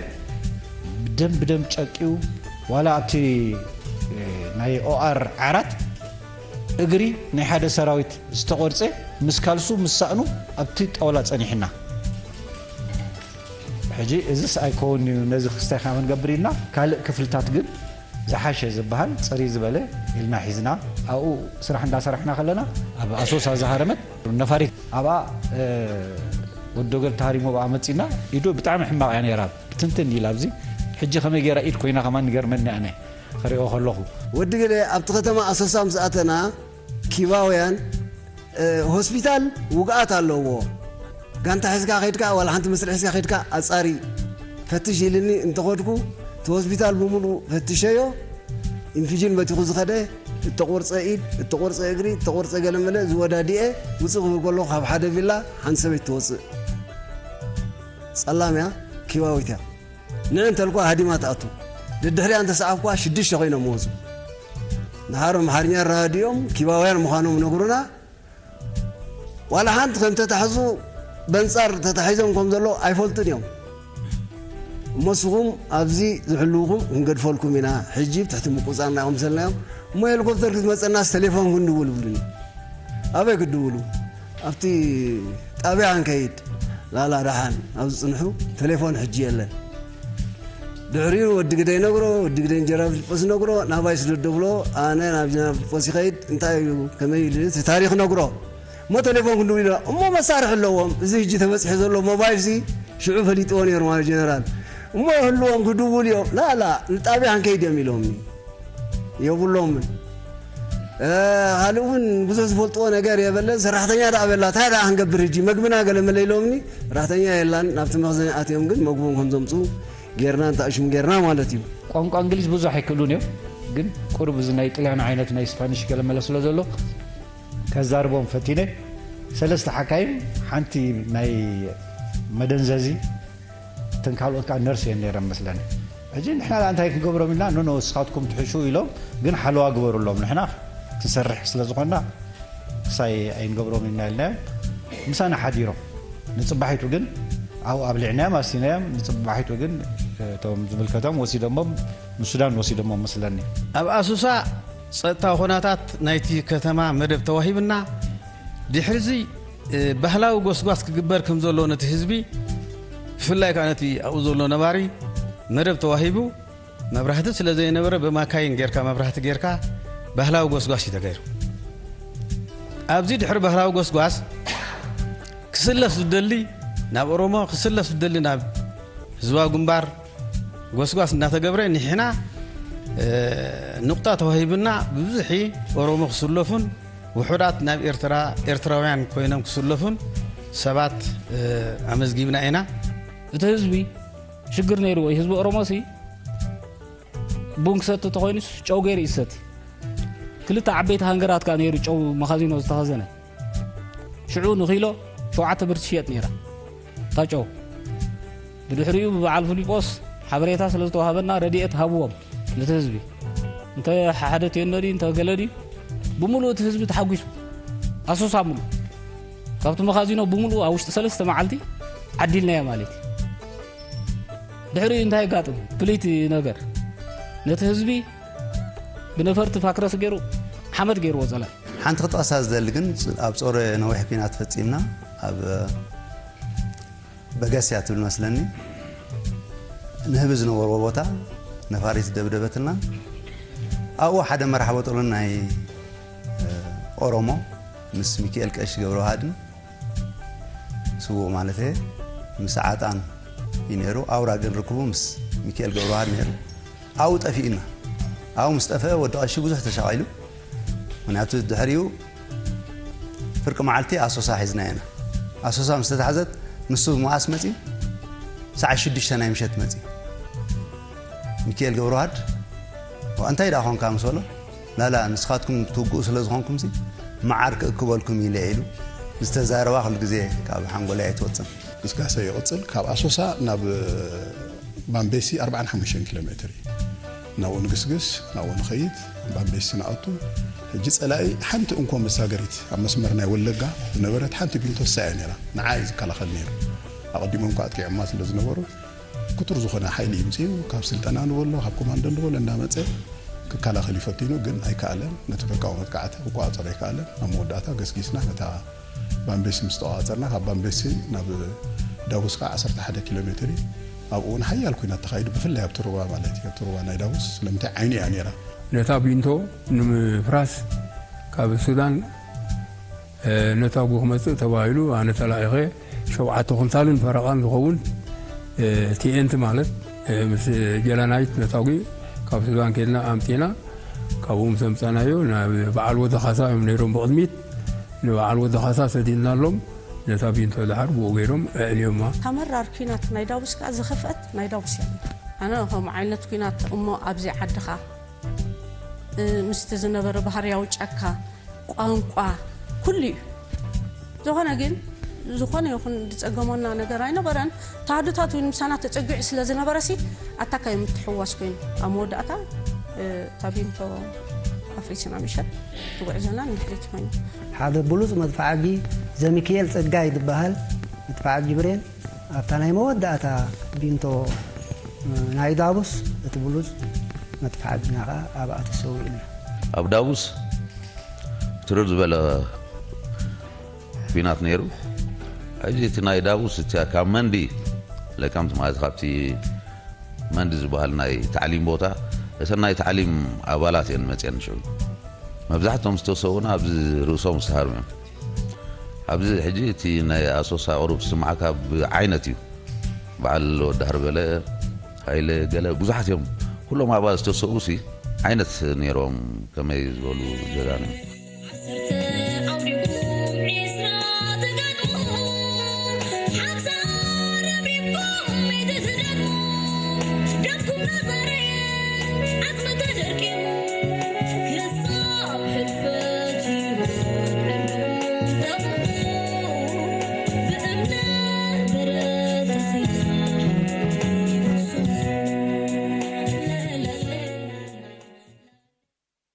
ብደም ብደም ጨቂዩ ዋላ ኣብቲ፣ እ፣ ናይ ኦኣር ዓራት እግሪ ናይ ሓደ ሰራዊት ዝተቖርጸ ምስ ካልሱ ምስ ሳእኑ ኣብቲ ጣውላ ጸኒሕና። ሕጂ እዝስ ኣይከውን እዩ፣ ነዚ ክስታይ ከመ ንገብር ኢልና ካልእ ክፍልታት ግን ዝሓሸ ዝበሃል ጽርይ ዝበለ ኢልና ሒዝና ኣብኡ ስራሕ እንዳሰራሕና ከለና ኣብ ኣሶሳ ዝሃረመት ነፋሪት ኣብኣ፣ እ፣ ወዲ ዶገል ተሃሪሙ ኣብኣ መጺና ኢዱ ብጣዕሚ ሕማቕ እያ ነይራ። ብትንትን ኢላ ኣብዚ ሕጂ ከመይ ገይራ ኢድ ኮይና ከማን ንገርመኒ ኣነ ክሪኦ ከለኹ። ወዲ ገለ ኣብቲ ከተማ ኣሶሳ ምስ ኣተና ኪባውያን፣ እ፣ ሆስፒታል ውግኣት ኣለዎ። ጋንታ ሒዝካ ከይድካ ዋላ ሓንቲ መስርሕ ሒዝካ ከይድካ ኣጻሪ ፈትሽ ኢልኒ እንተኸድኩ እቲ ሆስፒታል ብምሉእ ፈትሸዮ። ኢንፊጅን በቲኹ ዝኸደ እተቖርጸ ኢድ፣ እተቖርጸ እግሪ፣ እተቖርጸ ገለመለ ዝወዳዲኤ ውጽእ ክብል ከለኹ ካብ ሓደ ቪላ ሓንቲ ሰበይቲ ትወጽእ። ጸላም እያ፣ ኪባዊት እያ። ንዕ እንተልኳ ሃዲማ ትኣቱ። ደድሕሪኣ እንተሰዓብኳ ሽዱሽተ ኮይኖም መወጹ። ንሃሮ ኣምሓርኛ ራድዮም ኪባውያን ምዃኖም ነግሩና። ዋላ ሓንቲ ከም ተታሕዙ በንጻር ተታሒዞም ከም ዘሎ ኣይፈልጡን እዮም። እሞ ንስኹም ኣብዚ ዝሕልውኹም ክንገድፈልኩም ኢና። ሕጂ ብትሕቲ ምቁጻርና እዮም ሰልናዮም። እሞ ሄሊኮፕተር ክትመጸናስ ቴሌፎን ክንድውል ይብሉኒ። ኣበይ ክድውሉ? ኣብቲ ጣብያ ክንከይድ። ላላ ደሓን ኣብዚ ጽንሑ፣ ቴሌፎን ሕጂ የለን። ድሕሪኡ ወዲ ግደይ ነግሮ፣ ወዲ ግደይ ጀነራል ፊልጶስ ነግሮ፣ ናባይ ስደዶ ብሎ፣ ኣነ ናብ ጀነራል ፊልጶስ ይኸይድ፣ እንታይ እዩ፣ ከመይ ኢሉ እቲ ታሪኽ ነግሮ። እሞ ቴሌፎን ክንድውል ኢልና፣ እሞ መሳርሒ ኣለዎም፣ እዚ ሕጂ ተበጺሑ ዘሎ ሞባይል ሲ ሽዑ ፈሊጥዎ ነይሩ ማለት ጀነራል። እሞ ይህልዎም ክድውል እዮም፣ ላላ ንጣብያ ክንከይድ እዮም ኢሎምኒ። የብሎምን። እ፣ ካልእ እውን ብዙሕ ዝፈልጥዎ ነገር የበለን። ሰራሕተኛ ደኣ በላ፣ እንታይ ደኣ ክንገብር ሕጂ? መግብና ገለ መለ ኢሎምኒ። ሰራሕተኛ የላን። ናብቲ መኽዘን ኣትዮም ግን መግቦም ከም ዘምጽኡ ጌርና፣ እንተ ኣሽሙ ጌርና ማለት እዩ። ቋንቋ እንግሊዝ ብዙሕ ኣይክእሉን እዮም፣ ግን ቁሩብ እዚ ናይ ጥልያን ዓይነት ናይ ስፓኒሽ ገለ መለ ስለ ዘሎ ከዛርቦም ፈቲነ። ሰለስተ ሓካይም፣ ሓንቲ ናይ መደንዘዚ፣ እተን ካልኦት ከዓ ነርስ እየን ነይረን መስለኒ። ሕጂ ንሕና እንታይ ክንገብሮም ኢልና፣ ኖ ኖ፣ እስኻትኩም ትሕሹ ኢሎም፣ ግን ሓለዋ ግበሩሎም፣ ንሕና ክንሰርሕ ስለ ዝኾንና ክሳይ ኣይንገብሮም ኢልና ኢልናዮም። ምሳና ሓዲሮም፣ ንፅባሒቱ ግን ኣብኡ ኣብሊዕናዮም፣ ኣስቲናዮም። ንፅባሒቱ ግን እቶም ዝምልከቶም ወሲዶሞም፣ ንሱዳን ወሲዶሞም መስለኒ። ኣብ ኣሱሳ ጸጥታዊ ኩነታት ናይቲ ከተማ መደብ ተዋሂብና፣ ድሕሪዚ፣ እ፣ ባህላዊ ጎስጓስ ክግበር ከም ዘሎ ነቲ ህዝቢ፣ ብፍላይ ከኣ ነቲ ኣብኡ ዘሎ ነባሪ መደብ ተዋሂቡ፣ መብራህቲ ስለ ዘይነበረ ብማካይን ጌርካ፣ መብራህቲ ጌርካ ባህላዊ ጎስጓስ እዩ ተገይሩ። ኣብዚ ድሕሪ ባህላዊ ጎስጓስ ክስለፍ ዝደሊ ናብ ኦሮሞ፣ ክስለፍ ዝደሊ ናብ ህዝባዊ ግንባር ጎስጓስ እናተገብረ፣ ንሕና፣ እ፣ ንቑጣ ተዋሂብና፣ ብብዝሒ ኦሮሞ ክስለፉን ውሑዳት ናብ ኤርትራ፣ ኤርትራውያን ኮይኖም ክስለፉን ሰባት፣ እ፣ ኣመዝጊብና ኢና። እቲ ህዝቢ ሽግር ነይርዎ እዩ። ህዝቢ ኦሮሞሲ ቡን ክሰቲ ተኾይኑስ ጨው ገይሩ ይሰቲ። ክልተ ዓበይቲ ሃንገራት ከኣ ነይሩ ጨው መኻዚኖ ዝተኸዘነ። ሽዑ ንኪሎ ሸውዓተ ብር ትሽየጥ ነይራ እታ ጨው። ብድሕሪኡ ብበዓል ፊሊጶስ ሓበሬታ ስለ ዝተዋህበና ረድኤት ሃብዎም ነቲ ህዝቢ። እንተ ሓደ ቴኖ ድዩ፣ እንተ ገለ ድዩ፣ ብምሉእ እቲ ህዝቢ ተሓጒሱ። ኣሶሳ ምሉእ። ካብቲ መኻዚኖ ብምሉእ ኣብ ውሽጢ ሰለስተ መዓልቲ ዓዲልናዮ ማለት እዩ። ድሕሪኡ እንታይ የጋጥም? ፍልይቲ ነገር። ነቲ ህዝቢ ብነፈርቲ ፋክረስ ገይሩ ሓመድ ገይርዎ ጸላኢ። ሓንቲ ክጠቕሳ ዝደሊ ግን፣ ኣብ ጾረ ነዊሕ ኲናት ፈጺምና፣ ኣብ በገስያ ትብል መስለኒ፣ ንህቢ ዝነበርዎ ቦታ ነፋሪት ደብደበትና። ኣብኡ ሓደ መራሕ ቦጦሎን ናይ፣ እ፣ ኦሮሞ ምስ ሚካኤል ቀሺ ገብረዋህድን፣ ስዉእ ማለት እየ፣ ምስ ዓጣን እዩ ነይሩ። ኣውራ ግን ርክቡ ምስ ሚካኤል ገብረዋህድ ነይሩ። ኣብኡ ጠፊእና። ኣብኡ ምስ ጠፍአ ወዲ ቀሺ ብዙሕ ተሻቒሉ። ምኽንያቱ ድሕሪኡ ፍርቂ መዓልቲ ኣሶሳ ሒዝና ኢና። ኣሶሳ ምስ ተታሕዘት ንሱ ብመኣስ መጺኡ፣ ሰዓት ሽዱሽተ ናይ ምሸት መጺኡ። ሚካኤል ገብረዋህድ፣ "ዋ፣ እንታይ ደኣ ኾንካ?" ምስ በሎ፣ "ላላ፣ ንስኻትኩም ትውግኡ ስለ ዝኾንኩምሲ፣ መዓር ክእክበልኩም ኢለ" ኢሉ፣ ዝተዛረባ ኩሉ ግዜ ካብ ሓንጎለይ ኣይትወጽን። ግስጋሰ ይቕጽል። ካብ ኣሶሳ ናብ ባምቤሲ ኣርባዓን ሓሙሽተን ኪሎ ሜትር እዩ። ናብኡ ንግስግስ፣ ናብኡ ንኸይድ፣ ባምቤሲ ንኣቱ። ሕጂ ጸላኢ ሓንቲ እንኮ መሳገሪት ኣብ መስመር ናይ ወለጋ ዝነበረት ሓንቲ ቢንቶ እሳ እያ ነይራ። ንዓ እዩ ዝከላኸል ነይሩ። ኣቐዲሞም ከኣ ኣጥቂዖማ ስለ ዝነበሩ፣ ክቱር ዝኾነ ሓይሊ ይምጽኡ፣ ካብ ስልጠና ንበሎ፣ ካብ ኮማንዶ ንበሎ እናመጸ ክከላኸል እዩ ፈቲኑ፣ ግን ኣይከኣለን። ነቲ ፍርቃዊ መጥቃዕቲ ክቆጻጸሮ ኣይከኣለን። ኣብ መወዳእታ ገስጊስና ነታ ባምቤሲ ምስ ተቆጻጸርና፣ ካብ ባምቤሲ ናብ ዳቡስ ከዓ ዓሰርተ ሓደ ኪሎ ሜትር እዩ። ኣብኡ እውን ሓያል ኲናት ተኻይዱ፣ ብፍላይ ኣብቲ ሩባ ማለት እዩ። ኣብቲ ሩባ ናይ ዳቡስ ስለምንታይ ዓይኑ እያ ነይራ። ነታ ቢንቶ ንምፍራስ ካብ ሱዳን፣ እ፣ ነታጉ ክመጽእ ተባሂሉ፣ ኣነ ተላኢኸ ሸውዓተ ኩንታልን ፈረቓን ዝኸውን፣ እ፣ ቲኤንቲ ማለት፣ እ፣ ምስ ጀላናይት ነታጒ ካብ ሱዳን ከድና ኣምጺና፣ ካብኡ ምስ ኣምጻናዮ ናብ በዓል ወዲ ካሳ እዮም ነይሮም ብቕድሚት። ንበዓል ወዲ ካሳ ሰዲድናሎም፣ ነታ ቢንቶ ደሓር ብኡ ገይሮም ኣዕልዮማ። እታ መራር ኲናት ናይ ዳቡስ ከኣ ዝኸፍአት ናይ ዳቡስ እያ። ኣነ ከምኡ ዓይነት ኲናት እሞ ኣብዚ ዓድኻ፣ እ፣ ምስቲ ዝነበረ ባህርያዊ ጫካ፣ ቋንቋ፣ ኩሉ እዩ። ዝኾነ ግን፣ ዝኾነ ይኹን ዝጸገመና ነገር ኣይነበረን። ተሃድታት እውን ምሳና ተጸጊዑ ስለ ዝነበረሲ፣ ኣታካ እዩ ምትሕውዋስ ኮይኑ። ኣብ መወዳእታ፣ እ፣ እታ ቢንቶ ኣፍሪስና ምሸት፣ እቲ ጉዕዞና ንድሕሪት ኮይኑ። ሓደ ብሉጽ መድፍዓጊ ዘሚክኤል ጸጋይ ዝበሃል መድፍዓጊ ብሬን፣ ኣብታ ናይ መወዳእታ ቢንቶ፣ እ፣ ናይ ዳቡስ፣ እቲ ብሉጽ መድፍዓጊና ኸኣ ኣብኣ ተሰዊኡና። ኣብ ዳቡስ ትርር ዝበለ ኲናት ነይሩ። ሕጂ እቲ ናይ ዳቡስ፣ እቲ ካብ መንዲ ለቀምት ማለት ካብቲ መንዲ ዝበሃል ናይ ታዕሊም ቦታ፣ እተን ናይ ታዕሊም ኣባላት እየን መፅየን ሽዑ። መብዛሕትኦም ዝተሰዉና ኣብዚ ርእሶም ዝተሃርሙ እዮም። ኣብዚ ሕጂ እቲ ናይ ኣሶሳ ቁሩብ ዝስምዓካ ብዓይነት እዩ። በዓል ወዲ ሃርበለ፣ ሃይለ፣ ገለ ብዙሓት እዮም። ኩሎም ኣብኣ ዝተሰዉ ሲ ዓይነት ነይሮም፣ ከመይ ዝበሉ ጀጋኑ።